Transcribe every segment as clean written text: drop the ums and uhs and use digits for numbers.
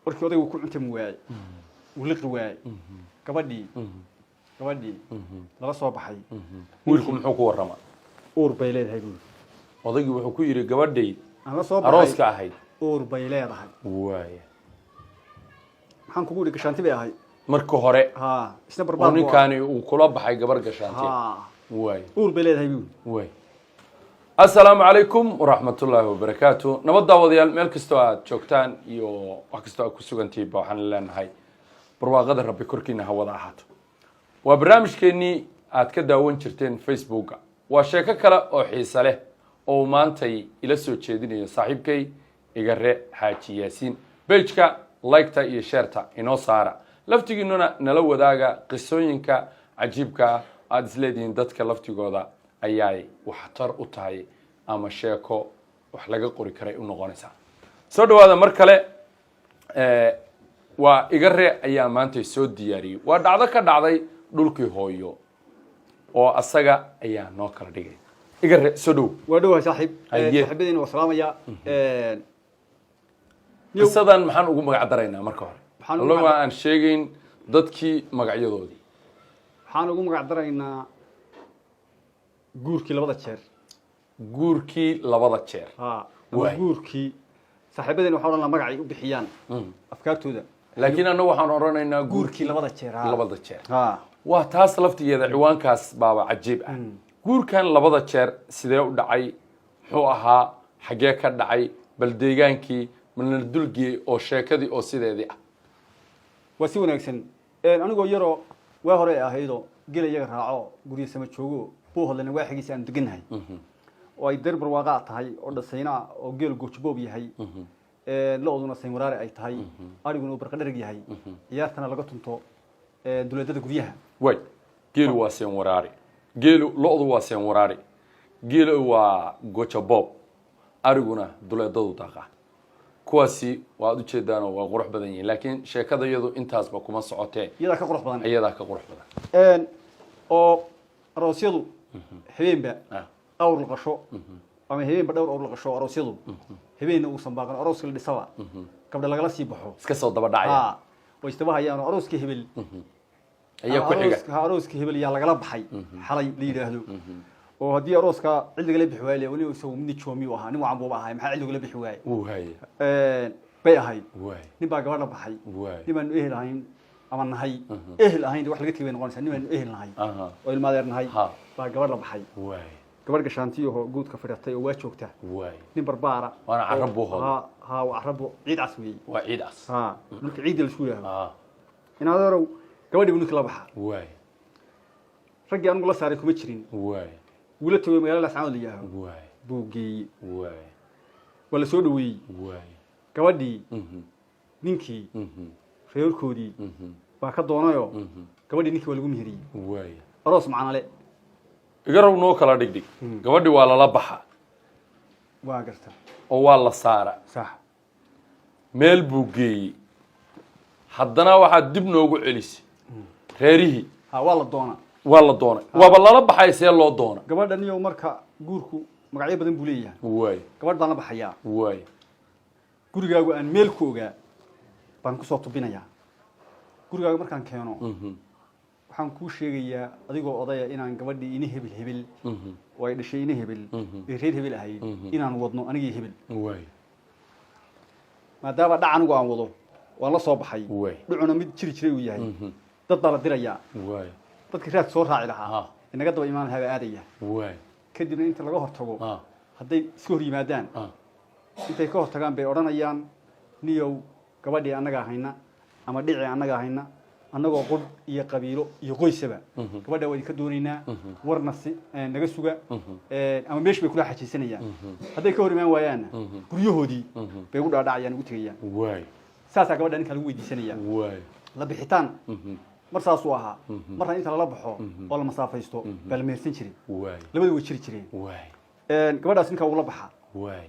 Warkii odaygu ku cuntami waayey, uu liqi waayey gabadhii lala soo baxay. Wiilku muxuu ku warramaa? Uur bay leedahay, buuri. Odaygii wuxuu ku yidhi gabadhay aan la soo baxay arooska ahayd uur bay leedahay. Waaya. Maxaan kugu idhi? Gashaanti bay ahayd marka hore. Ha, isna oo barbaar buu ahaa. Ninkaani uu kula baxay gabar gashaantiya. Ha. Waaya. Uur bay leedahay, buuri. Waay. Assalaamu calaykum waraxmatullaahi wabarakaatu. Nabad daawadayaal, meel kastoo aad joogtaan iyo wax kastoo aad ku sugantihiinba, waxaan leenahay barwaaqada Rabbi korkiina ha wada ahaato. Waa barnaamijkeennii aad ka daawan jirteen Facebooka. Waa sheeko kale oo xiise leh oo uu maantay ila soo jeedinayo saaxiibkay Igare Xaaji Yaasiin. Page-ka like-ta iyo share-ta inoo saara, laftigiinuna nala wadaaga qisooyinka cajiibka ah aada isleedihiin dadka laftigooda ayay waxtar u tahay ama sheeko wax laga qori karay u noqonaysaa. Soo dhawaada mar kale. Waa Igare ayaa maanta soo diyaariyey. Waa dhacdo ka dhacday dhulkii hooyo oo asaga ayaa noo kala dhigay. Igare, soo dhow. Waa dhowahay, saaxiib. Haye. Saaxiibadiina waa salaamaya. Qisadan maxaan ugu magac daraynaa marka hore? Waxaan ugu Allo aan sheegayn dadkii magacyadoodii. Waxaan ugu magac daraynaa "Guurkii labada jeer". Guurkii labada jeer. Ha, ama Waay. guurkii saaxiibadeen waxaa odhan lahaa magacay u bixiyaan afkaartooda. Laakiin annagu waxaan odhanaynaa "Guurkii labada jeer", ha. Labada jeer. Ha. Waa taas laftigeeda, ciwaankaas baaba cajiib ah. Guurkan labada jeer sidee u dhacay? Muxuu ahaa? Xaggee ka dhacay? Bal deegaankii malna dulgeeyey oo sheekadii oo sideedii ah. Waa si wanaagsan. Anigoo yaroo waa hore ay ahaydoo gela iyaga raaco, guryo sama joogo, Buuhodlena waaxigiisa aanu degannahay, oo ay dar barwaaqaa tahay oo dhasayna ah, oo geel goojboob yahay, lo-duna sayn waraare ay tahay, ariguna uu barqadharag yahay, ciyaartana laga tunto duleedada guryaha. Way, geelu waa seen waraari, geelu lo-du waa seen waraari, geelu waa gojaboob, ariguna duleedadu daaqa. Kuwaasi waad ujeedaanoo waa qurux badan yihiin, laakiin sheekada iyadu intaasba kuma socotee. Iyadaa ka qurux badan. Iyadaa ka qurux badan. Oo aroosyadu habeenba awr la qasho ama habeenba dhowr awr la qasho, aroosyadu habeenna uusan baaqan, arooska la dhisaba gabdha lagala sii baxo. Iska soo daba dhacaya. Ha, way isdaba hayaan oo arooska hebel ayaa ku xiga. Arooska hebel yaa lagala baxay xalay la yidhaahdo, oo haddii arooska cid lagala bixi waaye, weli isagu midni joomi u ahaa, nin wacan buuba ahay, maxaa cid lagala bixi waaye? Uu haye. Bay ahayd. Waay. Nin baa gabadha baxay. Waay. Nin baanu ehel ahayn ama nahay, ehel ahayn wax laga tegay bay noqonaysaa. Nin baanu ehel nahay oo ilmaadeer nahay baa gabadh la baxay. Waay. Gabadh gashaantiyahoo guudka fidhatay oo waa joogta. Waay. Nin barbaara. Waana carab buu hooday. Ha ha, waa carabo, ciid cas weeye. Waa ciid cas. Ha, dhulka ciidda laisku yidhaahdo. In adeerow, gabadhii buu ninkii la baxaa. Waay. Raggii anigu la saaray kuma jirin. Waay. Wuu la tegay magaalada Lascaanood la yidhaaho Waay. buu geeyey. Waay. Waa la soo dhaweeyey. Waay. Gabadhii ninkii reerkoodii baa ka doonayoo gabadhii ninkii waa lagu meheriyey. Waay. Aroos macnale. Iga row, noo kala dhigdhig. Gabadhii waa lala baxa. Waa garta. Oo waa la saara. Sax. Meel buu geeyey, haddana waxaad dib noogu celisay reerihii. Ha, waa la doonaa. Waa la doonay, waaba lala baxay, see loo doona? Gabadha niyow, marka guurku magacyo badan buu leeyahay. Waay. Gabadh baan la baxayaa. Waay. Gurigaagu aan meel ku ogaa baan kusoo tubinayaa. Gurigaaga markaan keeno, waxaan kuu sheegayaa adigoo odaya inaan gabadhii ina hebel hebel oo ay dhashay ina hebel ee reer hebel ahayd inaan wadno anigii hebel. Waay. Maadaama dhac anigu aan wado waan la soo baxay, Waay. dhucuna mid jiri jiray uu yahay, dad baa la dirayaa. Waay. Dadkii raad soo raaci lahaa inaga daba imaan lahaa baa aadaya. Waay. Kadibna inta laga hortago, hadday iska hor yimaadaan, intay ka hortagaan bay odhanayaan: "Niyow, gabadhii annagaa hayna ama dhicii annagaa hayna, annagoo qudh iyo qabiilo iyo qoysaba gabadha waa idinka doonaynaa, warna si naga suga." Ama meesh bay kula xajiisanayaan. Hadday ka hor imaan waayaanna, guryahoodii bay ugu dhaadhacayaan, ugu tegayaan. Waay. Saasaa gabadha ninka lagu weydiisanaya. Waay. La bixitaan mar saasuu ahaa, marna inta lala baxo oo la masaafaysto baa la mehersan jiray. Waay. Labadu way jiri jireen. Waay. Gabadhaas ninkaa ugula baxaa. Waay.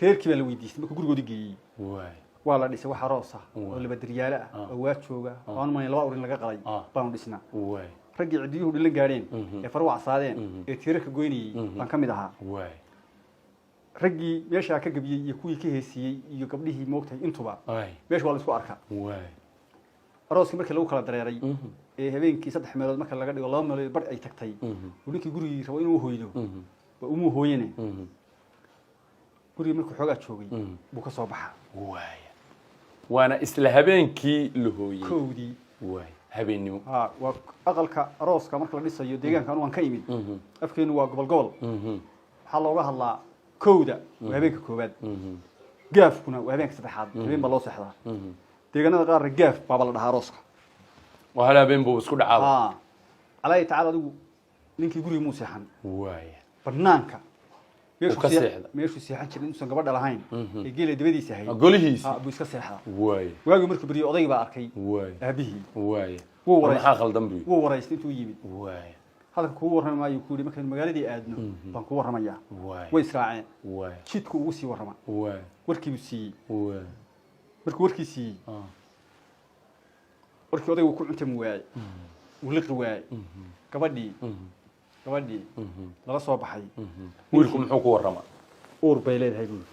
Reerkii baa la weydiistay markuu gurigoodii geeyey. Waay. Waa la dhisay wax aroos ah oo laba daryaale ah oo waa jooga oo aan mayn laba urin laga qalay baanu dhisnaa. Waay. Raggii ciddiyuhu dhilan gaadheen ee faru csaadeen ee tiirarka goynayey baan ka mid ahaa. Waay. Raggii meeshaa ka gabiyey iyo kuwii ka heesiyey iyo gabdhihii, moogtahay, intuba meesha waa la isku arkaa. Arooskii markii lagu kala dareeray ee habeenkii saddex meelood marka laga dhigo laba meelood bar ay tagtay, uu ninkii gurigii rabo inuu hoydo, waa umuu hooyane. Gurigii markuu xoogaa joogay buu ka soo baxaa. Waaya, waana isla habeenkii la hooyey. 1dii. Waaya, habeennimo. Ha, waa aqalka arooska marka la dhisayo deegaanka anu waan ka imid. Afkeenu waa gobol gobol. Waxaa looga hadlaa 1da waa habeenka koowaad, gaafkuna waa habeenka saddexaad, habeen baa loo seexdaa. Deegaanada qaarna gaaf baaba la dhahaa arooska. Waa hal habeen buu isku dhacaaba. Ha, calaayi tacaala, adigu ninkii gurigii muu seexan. Banaanka Uu ka seexda. Meeshuu seexan jiray intuusan gabadha lahayn ee geela dabadiisa ahayd. Golihiisi. Ha, buu iska seexdaa. Waagii markuu beriyey odaygii baa arkay. Aabihii wuu War, waraystay. maxaa khaldan buu yidhi? Wuu waraystay intuu yimid. Hadalka kugu warrami maayo, ku yidhi, markaynu magaaladii aadno baan kuu warramayaa. Way israaceen. Jidku ugu sii warrama. Warkiibuu siiyey. Markuu warkii siiyey, warkii odaygu ku cuntami waayey, wuu liqi waayey. Gabadhii lala soo baxay. Wiilku muxuu ku warramaa? Uur bay leedahay, buuri.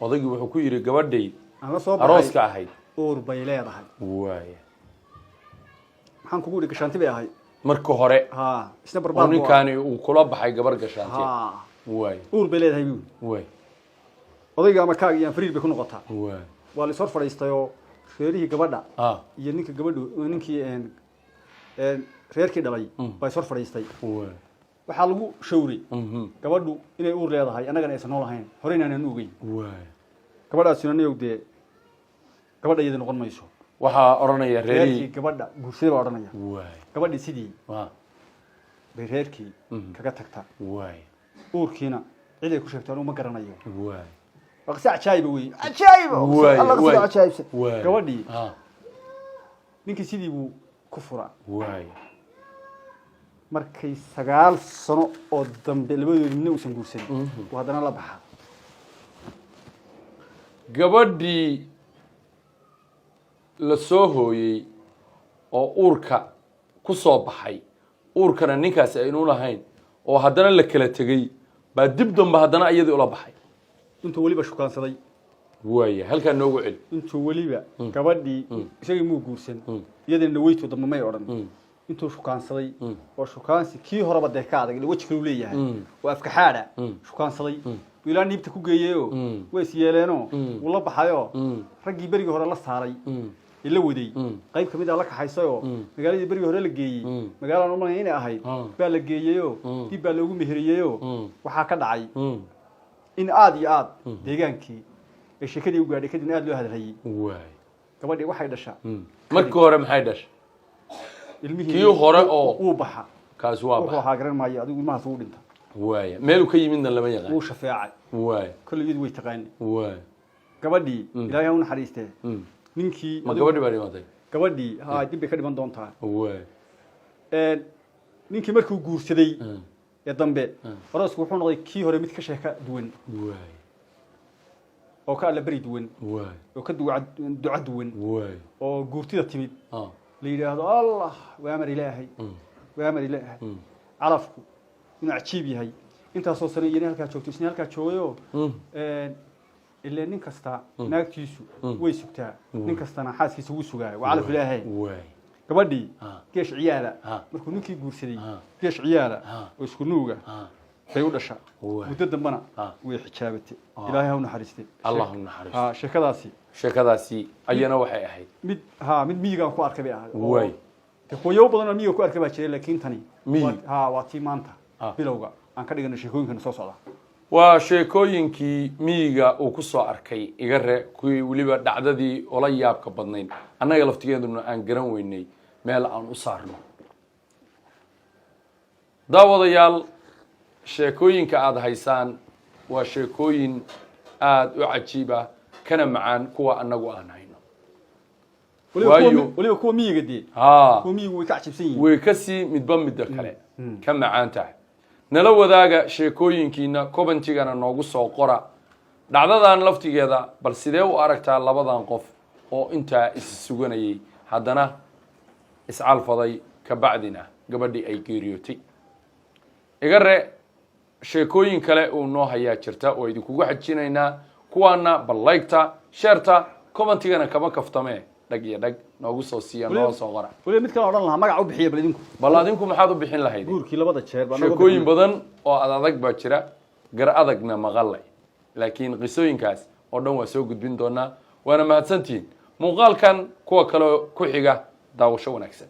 Odaygii wuxuu ku yidhi gabadhay Aan la soo baxay arooska ahayd uur bay leedahay. Maxaan kugu idhi? Gashaanti bay ahay. Marka hore. Ha, isna oo barbaar buu ahaa. Ninkaani uu kula baxay gabar gashaanti. Ha. Waaya Uur bay leedahay, buuri. Odayga ama kaag iyo anfariir bay ku noqotaa. Waa la is hor fadhiistayoo reerihii gabadha iyo ninka gabadhu, ninkii een reerkii dhalay baa is hor fadhiistay. Waxaa lagu shawray gabadhu inay uur leedahay, annagana aysan nool ahayn, horeyna aanan ogeyn. Gabadhaasina niyow dee gabadha iyada noqon mayso. Waxaa odhanaya reerkii reerihii. Gabadha guursaday baa odhanaya. Gabadhii sidii bay reerkii kaga tagtaa. Uurkiina cid ay ku sheegto anugu ma garanayo. Waa qise cajaayiba wey, cajaayiba. Alla, qisada cajaayibsan. Gabadhii ninkii sidii buu ku furaa. Markay 9 sano oo dambe labadoodi midna uusan guursan buu haddana la baxaa. Gabadhii la soo hooyey oo uurka ku soo baxay, uurkana ninkaasi aynu lahayn, oo haddana la kala tegey, baa dib dambe haddana iyadii ula baxay. Intuu weliba shukaansaday. Waaya, halkaa noogu celi. Intuu weliba gabadhii, isagii muu guursan, iyadana dhaweyto dambe may odhan, intuu shukaansaday oo shukaansi kii horeba dee ka adag, ila weji kalu leeyahay oo afkaxaadha, shukaansaday buu ilaa niibta ku geeyeyoo way is yeeleenoo wuu la baxayoo raggii berigii hore la saaray ee la waday qayb kamid a la kaxaysayoo magaaladii berigii hore la geeyey, magaalaan umalaya inay ahayd, baa la geeyeyoo dib baa loogu meheriyeyoo waxaa ka dhacay in aada iyo aad deegaankii ay sheekadii u gaadhay, kadibna aada loo hadalhayey. Gabadhii waxay dhashaa Markii hore maxay dhashay? Ilmihii Kii hore oo wuu baxa. Kaasi waa Wuxuu baxa. ahaa garan maayo, adigu ilmahaas wuu dhinta. Waaya, meeluu ka yimidna lama yaqaan. Wuu shafeecay. Kolley iyadu way taqaani. Gabadhii, Ilaahay ha u naxariistee, ninkii Ma gabadhii baa dhimatay? Gabadhii ha, dib bay ka dhiman doontaa. Ninkii markuu guursaday ee dambe, aroosku wuxuu noqday kii hore mid ka sheeka duwan oo ka alla beri duwan oo ka duca duwan oo guurtida timid la yidhaahdo, "Allah, waa amar Ilaahay, waa amar Ilaahay." Calafku inuu cajiib yahay, intaasoo sano iyana halkaa joogto, isna halkaa joogayoo ilaa nin kasta naagtiisu way sugtaa, nin kastana xaaskiisa wuu sugaayo, waa calaf Ilaahay. Gabadhii geesh ciyaala markuu ninkii guursaday, geesh ciyaala oo isku nuuga bay u dhashaa. Muddo dambena way xijaabatay. Ilaahay ha u naxariistay. Allah u naxariisto. Ha, sheekadaasi Sheekadaasi ayana waxay ahayd mid ha mid miyigaan ku arkay bay ahayd oo dee kuwayo badan oo miyiga ku arkay baa jiray, laakiin tani Miyi. Ha, waa tii maanta bilowga aan ka dhigano sheekooyinkana soo socda. Waa sheekooyinkii miyiga uu ku soo arkay Igare, kuwii weliba dhacdadii ola yaabka badnayn, annaga laftigeeduna aan garan weynay meel aan u saarno. Daawadayaal, sheekooyinka aada haysaan waa sheekooyin aada u cajiib ah, kana macaan kuwa annagu aan hayno. Weliba kuwa Waayo. Weliba kuwa miyiga dee, kuwa miyigu way ka cajiibsan yihiin. Way kasii midba midda kale ka macaan tahay. Nala wadaaga sheekooyinkiina, commentigana noogu soo qora dhacdadan laftigeeda. Bal sidee u aragtaa labadan qof oo intaa is suganayay, haddana iscalfaday, kabacdina gabadhii ay geeriyootay? Igare. Sheekooyin kale uu noo hayaa jirta oo idinkugu xajinaynaa. Kuwaana bal like-ta, share-ta, comment-igana kama kaftamee, dhag iyo dhag noogu soo siiya, noo soo qora. Weliba mid kale odhan lahaa, magac u bixiya bal idinku. Bal adinku maxaad u bixin lahayd? Guurkii labada jeer baa nooga Sheekooyin bixin. badan oo ad adag baa jira, gar adagna maqalay, laakiin qisooyinkaas oo dhan waa soo gudbin doonaa. Waana mahadsantihiin. Muuqaalkan kuwa kaleo ku xiga, daawasho wanaagsan.